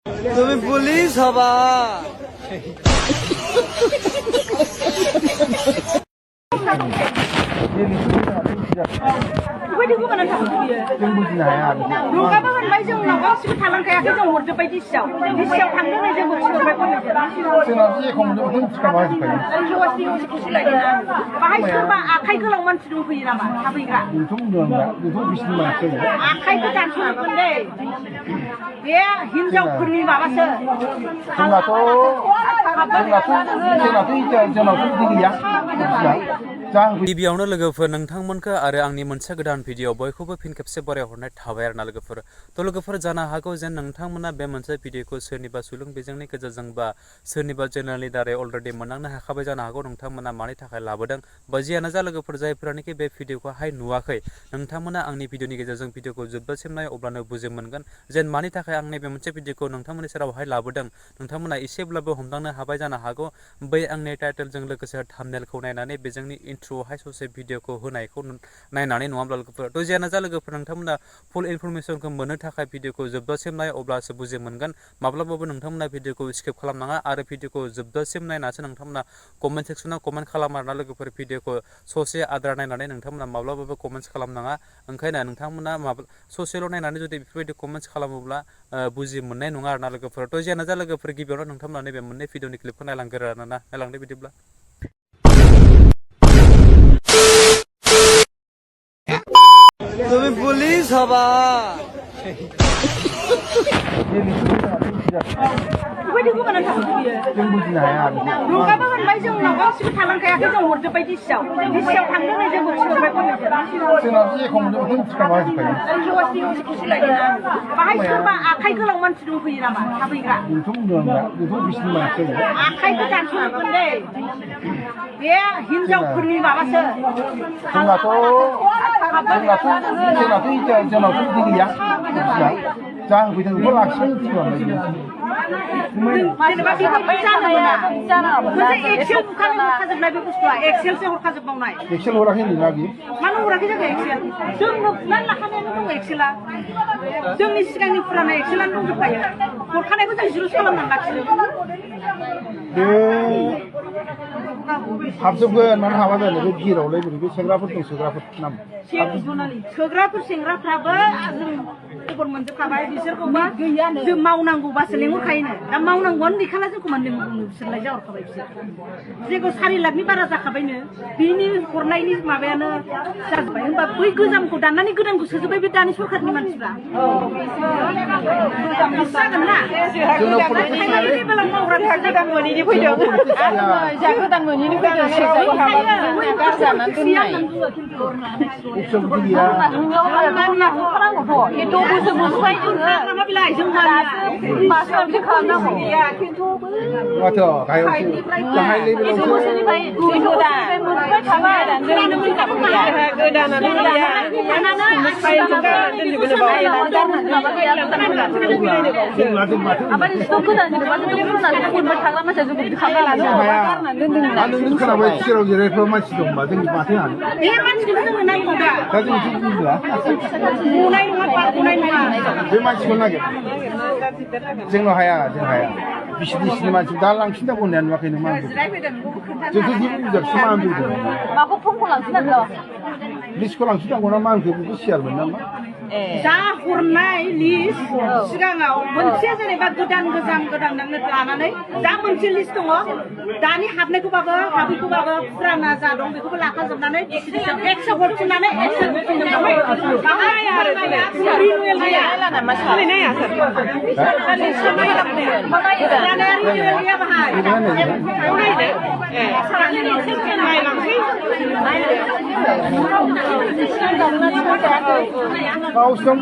তুমি পুলিশ হবা। Pwede ko ka na sasabihin. Nung kapan ba yung nabang si Talang kaya kita umur pa di siya. Di siya hanggang na siya magsiya pa niya. Sinabi ko mo din sa kamay pa. Ang gawas niyo si sila ina. Bahay ko ba akay ko lang man sidong ko ina ba. Sabi ka. Yung doon na, yung bis ni Master. Akay ko tan sa kundi. Dia himjau kurni baba sa. Sinato diya. गिबियावनो लोगोफोर नोंथांमोनखौ आरो आंनि मोनसे गोदान video बयखौबो फिन खेबसे बरायहरनाय थाबाय आरोना लोगोफोर थ' लोगोफोर जानो हागौ जेन नोंथांमोना बे मोनसे भिडिअखौ सोरनिबा सुलुं बिजोंनि गेजेरजों बा सोरनिबा चेनेलनि दारै अलरेडि मोननांनो हाखाबाय जानो हागौ नोंथांमोना मानि थाखाय लाबोदों बा जियानो जा लोगोफोर जायफोरानोखि बे भिडिअखौहाय नुवाखै नोंथांमोना आंनि भिडिअनि गेजेरजों भिडिअखौ जोबजासिम नाय अब्लानो बुजि मोनगोन जेन मानि थाखाय आं नैबे मोनसे भिडिअखौ नोंथांमोननि सेरावहाय लाबोदों नोंथांमोना एसेब्लाबो हमदांनो हाबाय जानो हागौ बै आंनि टाइटेलजों लोगोसे थाम्बनेलखौ नायनानै बेजोंनि इन्ट्र'आवहाय ससे भिडिअखौ होनायखौ नायनानै नङाब्ला लोगोफोर थ' जियानो जा लोगोफोर नोंथांमोना फुल इनफरमेसनखौ मोननो थाखाय भिडिअखौ जोबजासिम नाय अब्लासो बुजि मोनगोन माब्लाबाबो नोंथांमोना भिडिअखौ स्किप खालामनाङा आरो भिडिअखौ जोबजासिम नायनासो नोंथांमोना कमेन्ट सेक्सनाव कमेन्ट खालाम आरोना लोगोफोर भिडिअखौ ससे आद्रा नायनानै नोंथांमोना माब्लाबाबो कमेन्ट्स खालामनाङा ओंखायनो नोंथांमोना ससेल' नायनानै जुदि बेफोरबायदि कमेन्ट्स खालामोब्ला बुजि मोननाय नङा आरोना लोगोफोर थ' जियानो जा लोगोफोर गिबियावनो नोंथांमोना नैबे मोननै भिडिअनि क्लिपखौ नायलांगोरो आरोना नायलांदो बिदिब्ला তুমি পুলিশ হবা। Pwede ko ka na sasabihin. Nung kapan ba yung nabang si Talang kaya kita umur pa di siya. Di siya hanggang na siya magsiya pa niya. Sinabi ko mo din sa kamay pa. Ang gawas niyo si sila ina. Bahay ko ba akay ko lang man sidong ko ina ba. Sabi ka. Yung doon na, yung bis ni Master. Akay ko tan sa kundi. Dia himjau kurni baba sa. Sinato diya. Jangan bilang gua langsung tuh. Masih bicara ya. Masa Excel bukan kasih nabi biswa. Excel sih kasih bangunai. Excel orang ini lagi. Mana orang kita ke Excel? Jom mana kan yang nunggu Excel lah. Jom ni sekarang ni pernah Excel lah nunggu kaya. Bukan aku jadi jurus kalau nggak sih. habsubgan man hawa da le giro le bi segrapur to segrapur nam segrapur sengrafraबो जों खबर मोनजोबखाबाय बिसोरखौबा जों मावनांगौबासो लेंहरखायोनो दा मावनांगौआनो गैखाला जोंखौ मानो लेंहरनो बिसोरलाय जाहरखाबाय बिसोर जेखौ 4 लाखनि बारा जाखाबायनो बिनि हरनायनि माबायानो जाजोबबाय होमबा बै गोजामखौ दाननानै गोदानखौ सोजोबबाय बे दानि सरखारनि मानसिफ्रा जागोन ना गोदान मोनैनि फैदों जा गोदान मोनैनि फैदों सेक्सआव हाबा गारजानानै दोननाय Kira kira masih dong, batin batin an. Iya masih kita mengenai juga. Tadi itu juga. Mulai apa? Mulai mana? Dia masih kau lagi. Jangan haya. Bisnis masih dalang kita pun yang makin mana. Jadi dia juga semua ambil tu. Aku pun pulang sini loh. Bis kau langsung tak guna mana tu sial benar. Dah hurnai list sekarang moncel jenis godan nang lanan dah moncel list tu dani habne ku bawa habi ku bawa purana zadong beku belakang sebenarnya eksa work sebenarnya eksa bahaya renewal dia masalah ini ya sir renewal dia bahaya Kau sekarang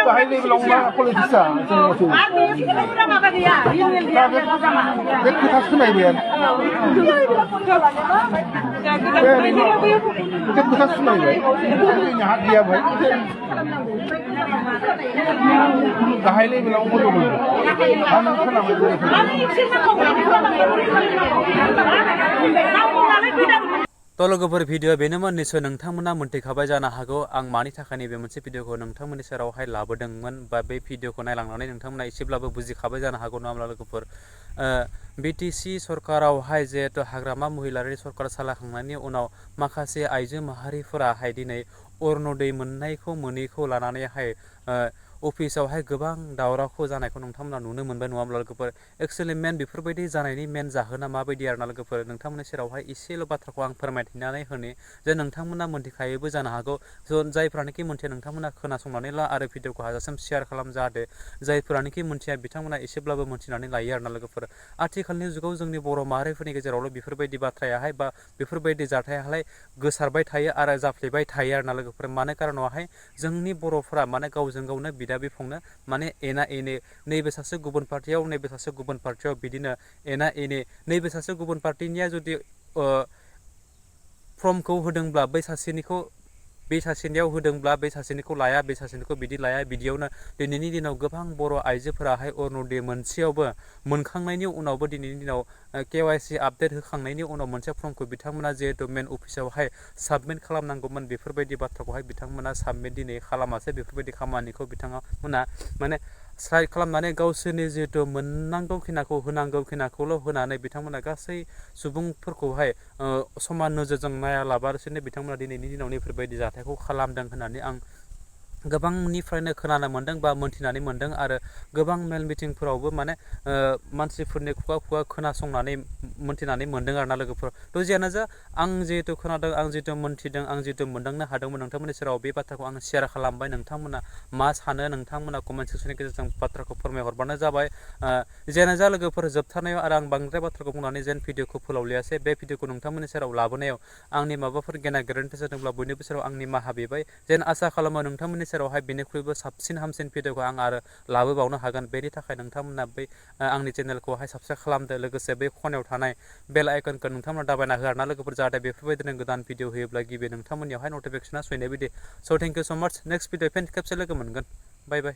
bahaya ni belum mana politisa. Kita sunai biar. Kita sunai biar. Ini hak dia baik. Bahaya ni belum mana. Anak kenapa jadi? थ' लोगोफोर video बेनोमोन निसय नोंथांमोना मोन्थिखाबाय जानो हागौ आं मानि थाखाय नैबे मोनसे भिडिअखौ नोंथांमोननि सेरावहाय लाबोदोंमोन बा बे भिडिअखौ नायलांनानै नोंथांमोना एसेब्लाबो बुजिखाबाय जानो हागौ नङा होमब्ला लोगोफोर बिटिसि सरकारावहाय जिहेतु हाग्रामा महिलारि सरकार सालायखांनायनि उनाव माखासे आइजो माहारिफोराहाय दिनै अरुनदय मोनैखौ लानानैहाय अफिसावहाय गोबां दावरावखौ जानायखौ नोंथांमोना नुनो मोनबाय नङा होमब्ला लोगोफोर एक्सुवेलि मेन बेफोरबायदि जानायनि मेन जाहोना माबायदि आरोना लोगोफोर नोंथांमोननि सेरावहाय एसेल' बाथ्राखौ आं फोरमायथिनानै होनि जे नोंथांमोना मोन्थिखायोबो जानो हागौ जायफ्रानोखि मोन्थिया नोंथांमोना खोनासंनानै ला आरो भिडिअखौ हाजासिम शेयार खालाम जाहाथे जायफोरानोखि मोन्थिया बिथांमोना एसेब्लाबो मोन्थिनानै लायो आरोना लोगोफोर आथिखालनि जुगाव जोंनि बर' माहारिफोरनि गेजेरावल' बेफोरबायदि बाथ्रायाहाय बा बेफोरबायदि जाथायाहाय गोसारबाय थायो आरो जाफ्लेबाय थायो आरोना लोगोफोर मानो कारनावहाय जोंनि बर'फोरा माने गावजों गावनो बिदा बिफंनो माने एना एनि नैबे सासे गुबुन पार्टियाव नैबे सासे गुबुन पार्टियाव बिदिनो एना एनि नैबे सासे गुबुन पार्टिनिया जुदि फर्मखौ होदोंब्ला बै सासेनियाव होदोंब्ला बै सासेनिखौ लाया बै सासेनिखौ बिदि लाया बिदियावनो दिनैनि दिनाव गोबां बर' आइजोफोराहाय अरुनदय मोनसेयावबो मोनखांनायनि उनावबो दिनैनि दिनाव KYC आपडेट होखांनायनि उनाव मोनसे फर्मखौ बिथांमोना जिहेतु मेन अफिसावहाय साबमिट खालामनांगौमोन बेफोरबायदि बाथ्राखौहाय बिथांमोना साबमिट दिनै खालामासै बेफोरबायदि खामानिखौ बिथांमोना माने स्ट्राइक खालामनानै गावसोरनि जिहेतु मोननांगौ खिनाखौ होनांगौ खिनाखौल' होनानै बिथांमोना गासै सुबुंफोरखौहाय समान नोजोरजों नायालाबासिनो बिथांमोना दिनैनि दिनाव बेफोरबायदि जाथायखौ खालामदों होननानै आं गोबांनिफ्रायनो खोनानो मोन्दों बा मोन्थिनानै मोन्दों आरो गोबां मेल मिटिंफोरावबो माने मानसिफोरनि खुगा खुगा खोनासंनानै मोन्थिनानै मोन्दों आरोना लोगोफोर थ' जियानो जा आं जिहेतु खोनादों आं जिहेतु मोन्थिदों आं जिहेतु मोनदांनो हादोंमोन नोंथांमोननि सेराव बे बाथ्राखौ आं शेयार खालामबाय नोंथांमोना मा सानो नोंथांमोना कमेन्ट सेक्सननि गेजेरजों बाथ्राखौ फोरमायहरबानो जाबाय जियानो जा लोगोफोर जोबथारनायाव आरो आं बांद्राय बाथ्राखौ बुंनानै जेन भिडिअखौ फोलावलियासै बे भिडिअखौ नोंथांमोननि सेराव लाबोनायाव आंनि माबाफोर गेना गोरोन्थि जादोंब्ला बयनिबो सेराव आंनि निमाहा बिबाय जेन आसा खालामो नोंथांमोननि सेरावहाय बेनिख्रुइबो साबसिन हामसिन भिडिअखौ आं आरो लाबोबावनो हागोन बेनि थाखाय नोंथांमोना बै आंनि चेनेलखौहाय साबस्क्राइब खालामदो लोगोसे बे खनायाव थानाय बेल आइकनखौ नोंथांमोना दाबायना हो आरोना लोगोफोर जाहाथे बेफोरबायदिनो गोदान भिडिअ होयोब्ला गिबि नोंथांमोननियावहाय नटिफिकेसना सहैनाय बायदि स' थेंक इउ स' माच नेक्स्ट भिडिअ फिन खेबसे लोगो मोनगोन बाय बाय